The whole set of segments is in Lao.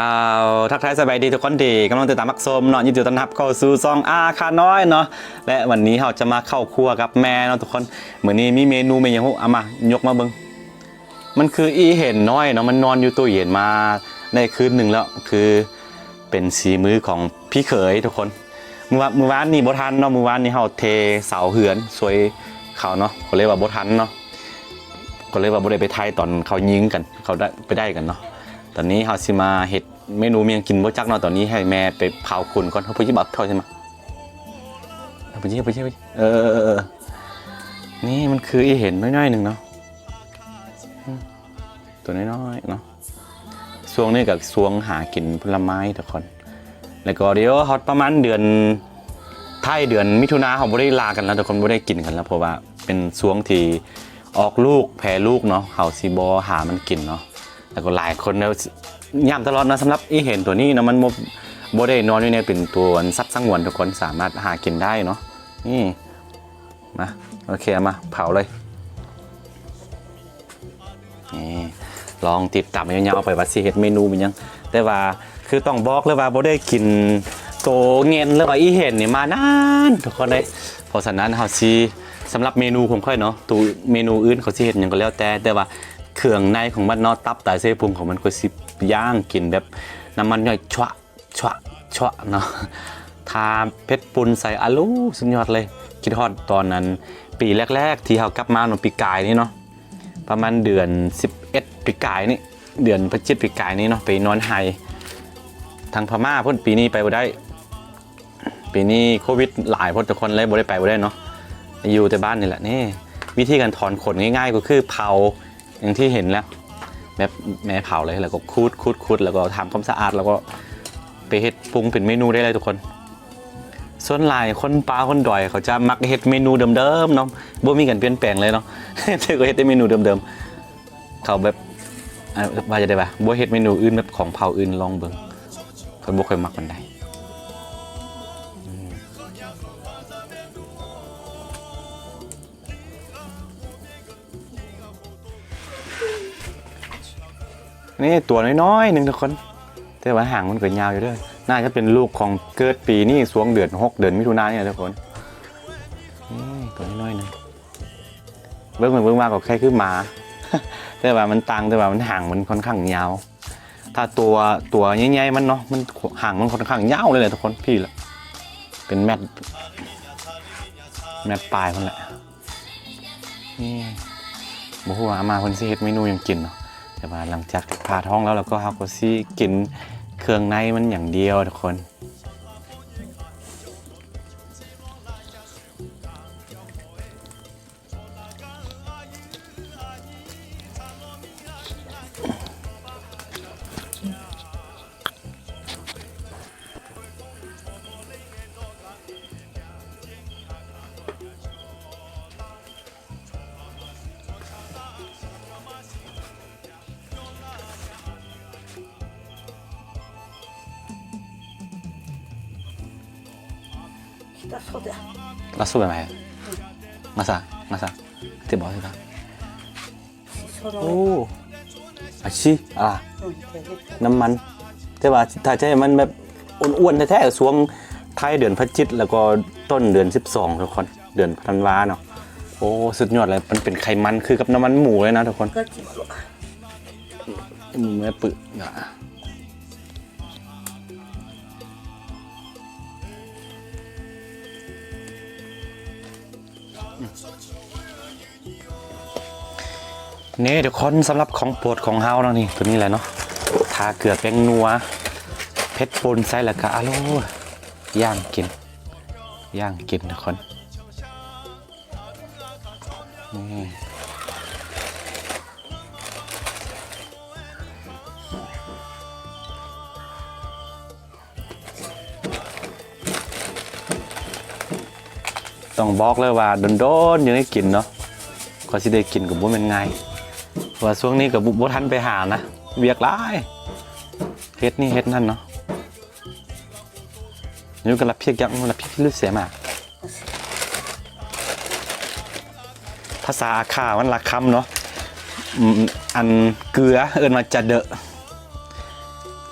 ອ້າວ ທັກທາຍສະບາຍດີທຸກຄົນທີ່ກຳລັງຕິດຕາມຮັບຊົມເນາະ, ຍິນດີຕ້ອນຮັບເຂົ້າສູ່ຊ່ອງອາຄານ້ອຍເນາະ. ແລະ ວັນນີ້ເຮົາຈະມາເຂົ້າຄົວກັບແມ່ເນາະທຸກຄົນ. ມື້ນີ້ມີເມນູແມ່ນຫຍັງຮູ້? ເອົາມາ ຍົກມາເບິ່ງ. ມັນຄືອີ່ເຫັນນ້ອຍເນາະ, ມັນນອນຢູ່ຕູ້ເຢັນມາໄດ້ຄືນໜຶ່ງແລ້ວ, ຄືເປັນສີມືຂອງພີ່ເຂີຍທຸກຄົນ. ມື້ວາ ມື້ວານນີ້ບໍ່ທັນເນາະ, ມື້ວານນີ້ເຮົາເທເສົາເຮືອນຊ່ວຍເຂົາເນາະ, ກໍເລີຍວ່າບໍ່ທັນເນາະ, ກໍເລີຍວ່າບໍ່ໄດ້ໄປຖ່າຍຕອນເຂົາຍິງກັນ, ເຂົາໄດ້ ໄປໄດ້ກັນເນາະ. ຕອນນີ້ເຮົາຊິມາເຮັດເມນູຫຍັງກິນບໍ່ຈັກເນາະ. ຕອນນີ້ໃຫ້ແມ່ໄປເຜົາຝຸ່ນກ່ອນ. ເຮົາໄປຫຍິບເອົາຖ້ວຍໃສ່ມາ. ເອົາໄປຫຍິບ ໄປຫຍິບ ເອີ ນີ້ມັນຄືອີ່ເຫັນນ້ອຍໆໜຶ່ງເນາະ. ອືມ ຕົວນ້ອຍໆເນາະ. ຊ່ວງນີ້ກໍຊ່ວງຫາກິນຜົນລະໄມ້ທຸກຄົນ. ແລ້ວກໍດຽວຮອດປະມານເດືອນ ທ້າຍເດືອນມິຖຸນາ ເຮົາບໍ່ໄດ້ລາກັນແລ້ວທຸກຄົນ, ບໍ່ໄດ້ກິນກັນແລ້ວ, ເພາະວ່າເປັນຊ່ວງທີ່ອອກລູກ ແຜ່ລູກເນາະ, ເຮົາຊິບໍ່ຫາມັນກິນເນາະ. ແລ້ວກໍຫຼາຍຄົນແລ້ວ ຢ້ຳຕະຫຼອດເນາະ. ສຳລັບອີ່ເຫັນຕົວນີ້ເນາະ, ມັນບໍ່ ບໍ່ໄດ້ນອນຢູ່ໃນ ເປັນຕົວສັດສະຫງວນທຸກຄົນ, ສາມາດຫາກິນໄດ້ເນາະ. ນີ້ ມາ ໂອເຄ ເອົາມາເຜົາເລີຍ. ນີ້ ລອງຕິດຕາມຍາວໆໄປວ່າຊິເຮັດເມນູເປັນຫຍັງ. ແຕ່ວ່າຄືຕ້ອງບອກເລີຍວ່າບໍ່ໄດ້ກິນໂຕເຫງັນ ຫຼືວ່າອີ່ເຫັນນີ້ມານານທຸກຄົນເອີຍ. ເພາະສະນັ້ນເຮົາຊິ ສຳລັບເມນູຂອງຂ້ອຍເນາະ, ໂຕເມນູອື່ນເຂົາຊິເຮັດຫຍັງກໍແລ້ວແຕ່, ແຕ່ວ່າເຄື່ອງໃນຂອງມັນເນາະ, ຕັບ ໄຕ ໄສ້ ພຸງຂອງມັນ ຂ້ອຍຊິຍ່າງກິນແບບນ້ຳມັນຍ້ອຍ ຊວະ ຊວະ ຊວະເນາະ. ຖ້າເຜັດປຸ້ນໃສ່ ອາ ລູ ສຸດຍອດເລີຍ. ຄິດຮອດຕອນນັ້ນ ປີແລກໆທີ່ເຮົາກັບມາເນາະ, ປີກາຍນີ້ເນາະ, ປະມານເດືອນສິບເອັດປີກາຍນີ້, ເດືອນພະຈິກປີກາຍນີ້ເນາະ, ໄປນອນໄຮ່ທາງພະມ້າພຸ້ນ. ປີນີ້ໄປບໍ່ໄດ້, ປີນີ້ໂຄວິດຫຼາຍໂພດທຸກຄົນ, ເລີຍບໍ່ໄດ້ໄປ ບໍ່ໄດ້ເນາະ, ຢູ່ແຕ່ບ້ານນີ້ແຫຼະ. ນີ້ ວິທີການຖອນຂົນງ່າຍໆກໍຄືເຜົາ ຢ່າງທີ່ເຫັນແຫຼະ, ແບບແມ່ເຜົາເລີຍ, ແລ້ວກໍຂູດໆໆ ແລ້ວກໍທຳຄວາມສະອາດ, ແລ້ວກໍໄປເຮັດປຸງເປັນເມນູໄດ້ເລີຍທຸກຄົນ. ສ່ວນຫຼາຍຄົນປ່າຄົນດອຍເຂົາຈະມັກເຮັດເມນູເດີມໆເນາະ, ບໍ່ມີການປ່ຽນແປງເລີຍເນາະ, ເຂົາກໍເຮັດແຕ່ເມນູເດີມໆ. ເຂົາແບບ ອ່າ ວ່າຈະໄດ້ວ່າ ບໍ່ເຮັດເມນູອື່ນ ແບບຂອງເຜົ່າອື່ນລອງເບິ່ງ, ຂ້ອຍບໍ່ຄ່ອຍມັກປານໃດ. ນີ້ຕົວນ້ອຍໆໜຶ່ງທຸກຄົນ, ແຕ່ວ່າຫາງມັນກໍຍາວຢູ່ເດີ. ໜ້າຈະເປັນລູກຂອງເກີດປີນີ້ ຊ່ວງເດືອນຫົກ ເດືອນມິຖຸນານີ້ແຫຼະທຸກຄົນ. ນີ້ຕົວນ້ອຍໆໜຶ່ງ, ເບິ່ງໄປເບິ່ງມາກໍຄ້າຍຄືໝາ, ແຕ່ວ່າມັນຕ່າງ ແຕ່ວ່າມັນຫາງມັນຄ່ອນຂ້າງຍາວ. ຖ້າຕົວ ຕົວໃຫຍ່ໆມັນເນາະ, ມັນ ຫາງມັນຄ່ອນຂ້າງຍາວເລີຍແຫຼະທຸກຄົນ. ພີ້ລະ ເປັນແມັດ ແມັດປາຍພຸ້ນແຫຼະ. ນີ້ ບໍ່ຮູ້ວ່າອາມ່າເພິ່ນຊິເຮັດເມນູຫຍັງກິນເນາະ, ແຕ່ວ່າຫຼັງຈາກຜ່າທ້ອງແລ້ວ ແລ້ວກໍເຮົາກໍຊິກິນເຄື່ອງໃນມັນຢ່າງດຽວທຸກຄົນ. ລາວສູບໄປໄໝ? ງາຊາ ງາຊາ ເຈັບບໍ່? ໂອ້ ອາຊີ ອາ ນ້ຳມັນ. ແຕ່ວ່າຖ້າຈະໃຫ້ມັນແບບອ້ວນໆແທ້ໆ ຊ່ວງທ້າຍເດືອນພະຈິກ ແລ້ວກໍຕົ້ນເດືອນສິບສອງ ທຸກຄົນ, ເດືອນທັນວາເນາະ. ໂອ້ ສຸດຍອດເລີຍ, ມັນເປັນໄຂມັນຄືກັບນ້ຳມັນໝູເລີຍນະທຸກຄົນ. ແມ່ປຶກນະ. ນີ້ທຸກຄົນ, ສຳລັບຂອງໂປດຂອງເຮົາເນາະ, ນີ້ ຕົວນີ້ແຫຼະເນາະ, ທາເກືອແປ້ງນົວ ເຜັດປົນໃສ່ ແລ້ວກະ ອາໂລ ຍ່າງກິນ ຍ່າງກິນທຸກຄົນ. ນີ້ ຕ້ອງບອກເລີຍວ່າດົນໆ ຈຶ່ງໄດ້ກິນເນາະ, ກວ່າຊິໄດ້ກິນກໍບໍ່ແມ່ນງ່າຍ, ເພາະວ່າຊ່ວງນີ້ກໍບໍ່ ບໍ່ທັນໄປຫານະ, ວຽກຫຼາຍ, ເຮັດນີ້ເຮັດນັ້ນເນາະ. ຢູ່ກັບລັບພຽກ ຢາກຮູ້ລັບພຽກທີ່ຮູ້ເສຍມາກ. ພາສາອາຂ່າວມັນລະຄຳເນາະ, ອືມ ອັນເກືອເອີ້ນວ່າຈະເດະ.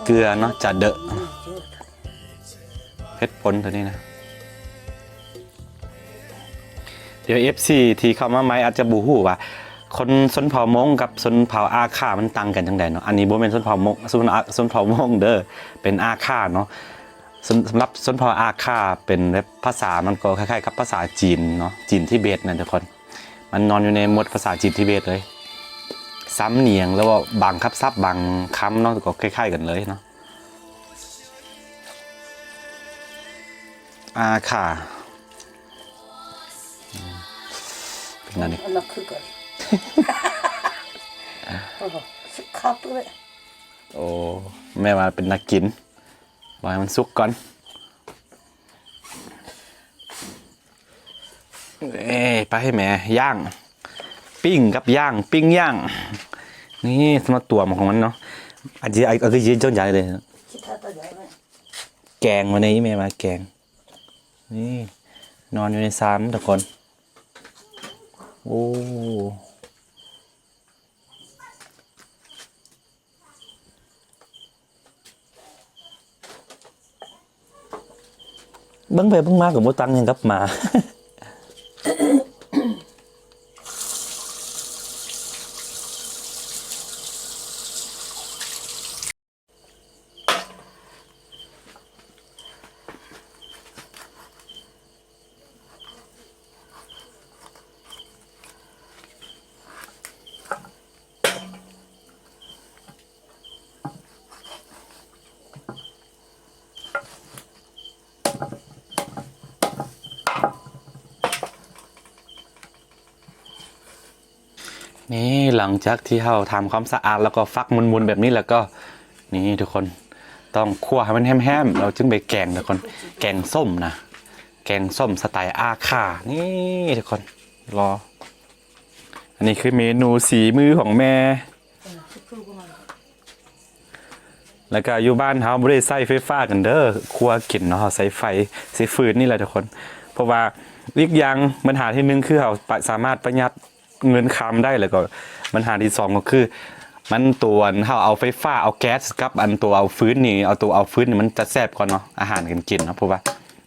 ເກືອເນາະ ຈາເດີະ ເຜັດປົນໂຕນີ້ນະ. ດຽວເອັຟຊີທີ່ເຂົ້າມາໃໝ່ອາດຈະບໍ່ຮູ້ວ່າ ຄົນຊົນເຜົ່າມົ້ງກັບຊົນເຜົ່າອາຂ່າມັນຕ່າງກັນຈັ່ງໃດເນາະ. ອັນນີ້ບໍ່ແມ່ນຊົນເຜົ່າມົ້ງ ຊົນ ຊົນເຜົ່າມົ້ງເດີ້ ເປັນອາຂ່າເນາະ. ສຳ ສຳລັບຊົນເຜົ່າອາຂ່າເປັນແບບພາສາ ມັນກໍຄ້າຍໆກັບພາສາຈີນເນາະ ຈີນທິເບດນະທຸກຄົນ. ມັນນອນຢູ່ໃນໝວດພາສາຈີນທິເບດເລີຍ. ສຳນຽງ ຫຼືວ່າບາງຄຳສັບບາງຄຳເນາະ ກໍຄ້າຍໆກັນເລີຍເນາະ. ອາຂ່າ ເປັນອັນນີ້ ອັນນັ້ນຄືກັນ ໂອ້ໂຫ ສຸກຄາບເລີຍ. ໂອ້ ແມ່ວ່າເປັນນັກກິນ ບໍ່ໃຫ້ມັນສຸກກ່ອນ. ເອີ ໄປໃຫ້ແມ່ ຍ່າງ ປີ້ງກັບຍ່າງ ປີ້ງຍ່າງ. ນີ້ ສຳລັບຕົວມັນຂອງມັນເນາະ. ອັນນີ້ ອັນນີ້ເຢັນຈັງໃດເລີຍ. ແກງ ວັນນີ້ແມ່ວ່າແກງ. ນີ້ ນອນຢູ່ໃນຊາມທຸກຄົນ. ໂອ້ ເບິ່ງໄປເບິ່ງມາກໍບໍ່ຕ່າງຫຍັງກັບໝາ. ນີ້ ຫຼັງຈາກທີ່ເຮົາທຳຄວາມສະອາດ ແລ້ວກໍຟັກໝຸ່ນໆແບບນີ້ແລ້ວກໍ ນີ້ທຸກຄົນ ຕ້ອງຂົ້ວໃຫ້ມັນແຫ້ມໆ ແລ້ວຈຶ່ງໄປແກງທຸກຄົນ. ແກງສົ້ມນະ ແກງສົ້ມສະໄຕອາຂ່າ. ນີ້ທຸກຄົນ ລໍ ອັນນີ້ຄືເມນູສີມືຂອງແມ່. ແລ້ວກະຢູ່ບ້ານເຮົາບໍ່ໄດ້ໃຊ້ໄຟຟ້າກັນເດີ້ ຄົວກິນເນາະ ເຮົາໃຊ້ໄຟ ໃຊ້ຟືນນີ້ແຫຼະທຸກຄົນ. ເພາະວ່າອີກຢ່າງບັນຫາທີໜຶ່ງຄືເຮົາປະ ສາມາດປະຢັດເງິນຄຳໄດ້ ແລ້ວກໍບັນຫາທີສອງກໍຄື ມັນຕົວອັນເຮົາເອົາໄຟຟ້າ ເອົາແກັສກັບອັນຕົວເອົາຟືນນີ້ ເອົາຕົວເອົາຟືນນີ້ມັນຈະແຊບກວ່າເນາະ ອາຫານການກິນເນາະ ເພາະວ່າ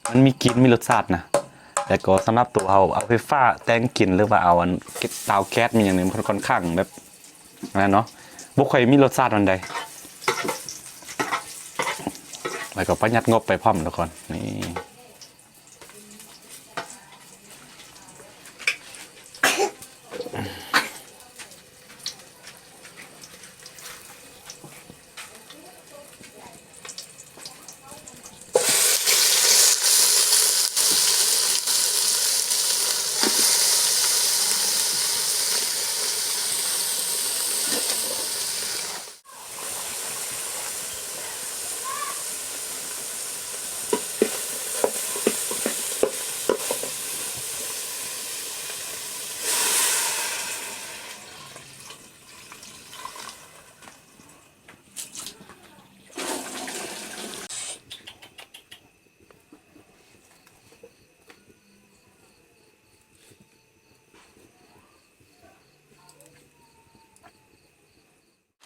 ມັນມີກິ່ນມີລົດຊາດນະ. ແລ້ວກໍສຳລັບຕົວເຮົາເອົາໄຟຟ້າແຕ່ງກິນ ຫຼືວ່າເອົາອັນເຕົາແກັສມີຫຍັງນີ້ ມັນຂ້ອນຂ້າງແບບ ອັນນັ້ນເນາະ ບໍ່ຄ່ອຍມີລົດຊາດປານໃດ ແລ້ວກໍປະຢັດງົບໄປພ້ອມທຸກຄົນ. ນີ້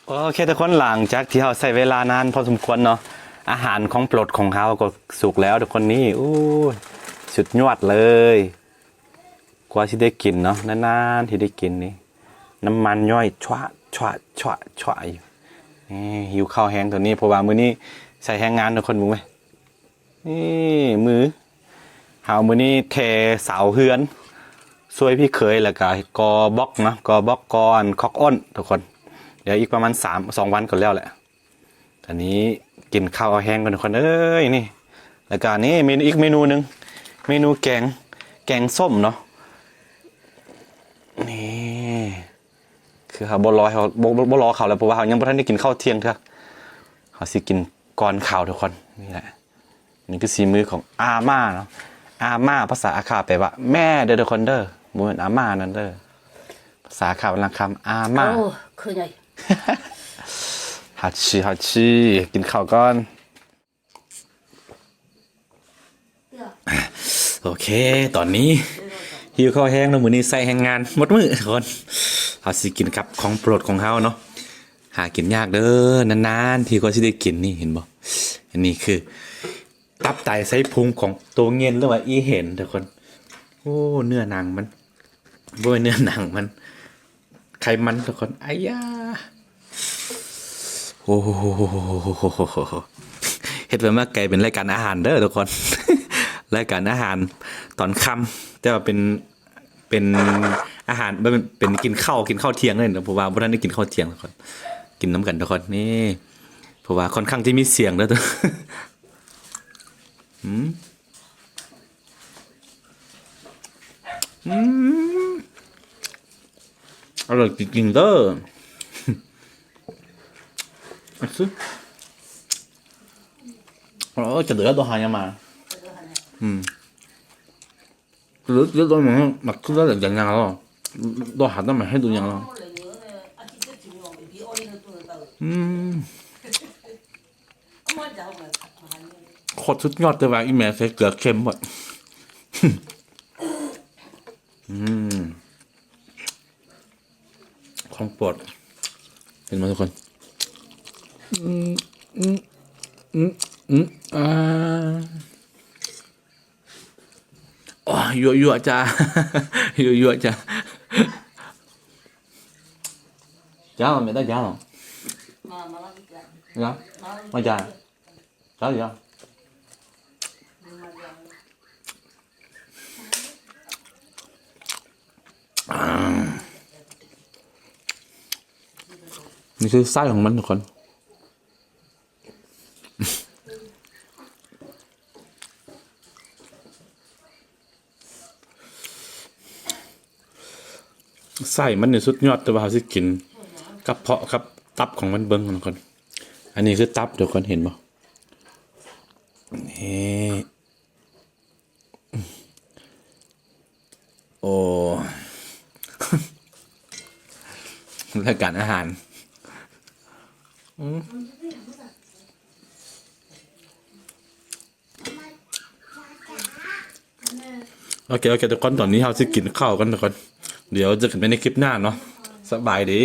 ໂອເຄທຸກຄົນ ຫຼັງຈາກທີ່ເຮົາໃຊ້ເວລານານພໍສົມຄວນເນາະ ອາຫານຂອງໂປດຂອງເຮົາກໍສຸກແລ້ວທຸກຄົນ. ນີ້ ໂອ້ຍ ສຸດຍອດເລີຍ ກວ່າຊິໄດ້ກິນເນາະ ນານໆທີ່ໄດ້ກິນນີ້ ນ້ຳມັນຍ້ອຍຊວະ ຊວະ ຊວະ ຊວະຢູ່. ນີ້ ຫິວເຂົ້າແຮງຕອນນີ້ ເພາະວ່າມື້ນີ້ໃຊ້ແຮງງານທຸກຄົນ ເບິ່ງເວີຍ. ນີ້ມື ເຮົາມື້ນີ້ແຖເສົາເຮືອນ ຊ່ວຍພີ່ເຂີຍ ແລ້ວກະກໍ່ບລັອກເນາະ ກໍ່ບລັອກ ກໍ່ອັນຄອກອ້ນທຸກຄົນ. ດຽວອີກປະມານສາມ ສອງວັນກໍແລ້ວແຫຼະ. ຕອນນີ້ກິນເຂົ້າເອົາແຮງກ່ອນທຸກຄົນເອີຍ. ນີ້ ແລ້ວກະນີ້ເມນູ ອີກເມນູໜຶ່ງ ເມນູແກງ ແກງສົ້ມເນາະ. ນີ້ ຄືເຮົາບໍ່ລໍເຂົາ ບໍ່ ບໍ່ ບໍ່ລໍເຂົາແລ້ວ ເພາະວ່າເຮົາຍັງບໍ່ທັນໄດ້ກິນເຂົ້າທ່ຽງເທື່ອ. ເຮົາຊິກິນກ່ອນເຂົາທຸກຄົນ. ນີ້ແຫຼະ ນີ້ຄືສີມືຂອງອາມ່າເນາະ. ອາມ່າພາສາອາຂ່າແປວ່າແມ່ເດີ້ທຸກຄົນເດີ້ ບໍ່ແມ່ນອາມ່ານັ້ນເດີ້. ພາສາອາຂ່າບາງຄຳ ອາມ່າ. ໂອ້ ຄືໃຫຍ່ ຮັດຊີ ຮັດຊີ ກິນເຂົ້າກ່ອນ. ໂອເຄ ຕອນນີ້ຫິວເຂົ້າແຮງເນາະ ມື້ນີ້ໃຊ້ແຮງງານໝົດມື້ທຸກຄົນ. ເຮົາຊິກິນກັບຂອງໂປດຂອງເຮົາເນາະ. ຫາກິນຍາກເດີ ນານໆ ທີ່ຂ້ອຍຊິໄດ້ກິນນີ້ ເຫັນບໍ່? ອັນນີ້ຄືຕັບໄຕໄສ້ພຸງຂອງໂຕເງິນ ຫຼືວ່າອີເຫັນທຸກຄົນ. ໂອ້ ເນື້ອໜັງມັນ ບໍ່ແມ່ນເນື້ອໜັງມັນ ໄຂມັນທຸກຄົນ. ອາຢາ ໂອ້ໂຫ ເຮັດໄປມາກາຍເປັນລາຍການອາຫານເດີທຸກຄົນ ລາຍການອາຫານຕອນຄ່ຳ ແຕ່ວ່າເປັນ ເປັນອາຫານ ເປັນ ເປັນກິນເຂົ້າ ກິນເຂົ້າທ່ຽງເລີຍເນາະ ເພາະວ່າບໍ່ທັນໄດ້ກິນເຂົ້າທ່ຽງທຸກຄົນ ກິນນຳກັນທຸກຄົນ. ນີ້ ເພາະວ່າຄ່ອນຂ້າງຈະມີສຽງເດີ ອືມ ອືມ ອະລ່ອຍຈິງໆເດີ ອື ໂອ້ຍ ຈະເດືອດ ໂດຫາຍາມາ ອືມ ເດືອດ ໂດຫາຍາມາ ໂດຫາຍາມາໃຫ້ດູຍາມາ ອືມ ໂຄດສຸດຍອດ ແຕ່ວ່າອີ່ແມ່ໃສ່ເກືອເຄັມໝົດ ອືມ ຂອງໂປດ ເຫັນບໍ່ທຸກຄົນ? ອືມ ອືມ ອືມ ອືມ ອ່າ ໂອ້ຍ ຍົວໆ ຈ້າ ຍົວໆ ຈ້າ ຈ້າ ແມ່ນຕາຈ້າເນາະ ຈ້າ ມາຈ້າ ຈ້າ ອ່າ ນີ້ຄືໄສ້ຂອງມັນທຸກຄົນ. ໄສ້ມັນນີ້ສຸດຍອດ ແຕ່ວ່າເຮົາຊິກິນກະເພາະກັບຕັບຂອງມັນເບິ່ງກ່ອນ. ອັນນີ້ຄືຕັບ ທຸກຄົນເຫັນບໍ່? ນີ້. ໂອ້ ລາຍການອາຫານ ອືມ ໂອເຄ ໂອເຄ ທຸກຄົນ ຕອນນີ້ເຮົາຊິກິນເຂົ້າກັນທຸກຄົນ ດຽວເຈີກັນໃໝ່ໃນຄລິບໜ້າເນາະ ສະບາຍດີ.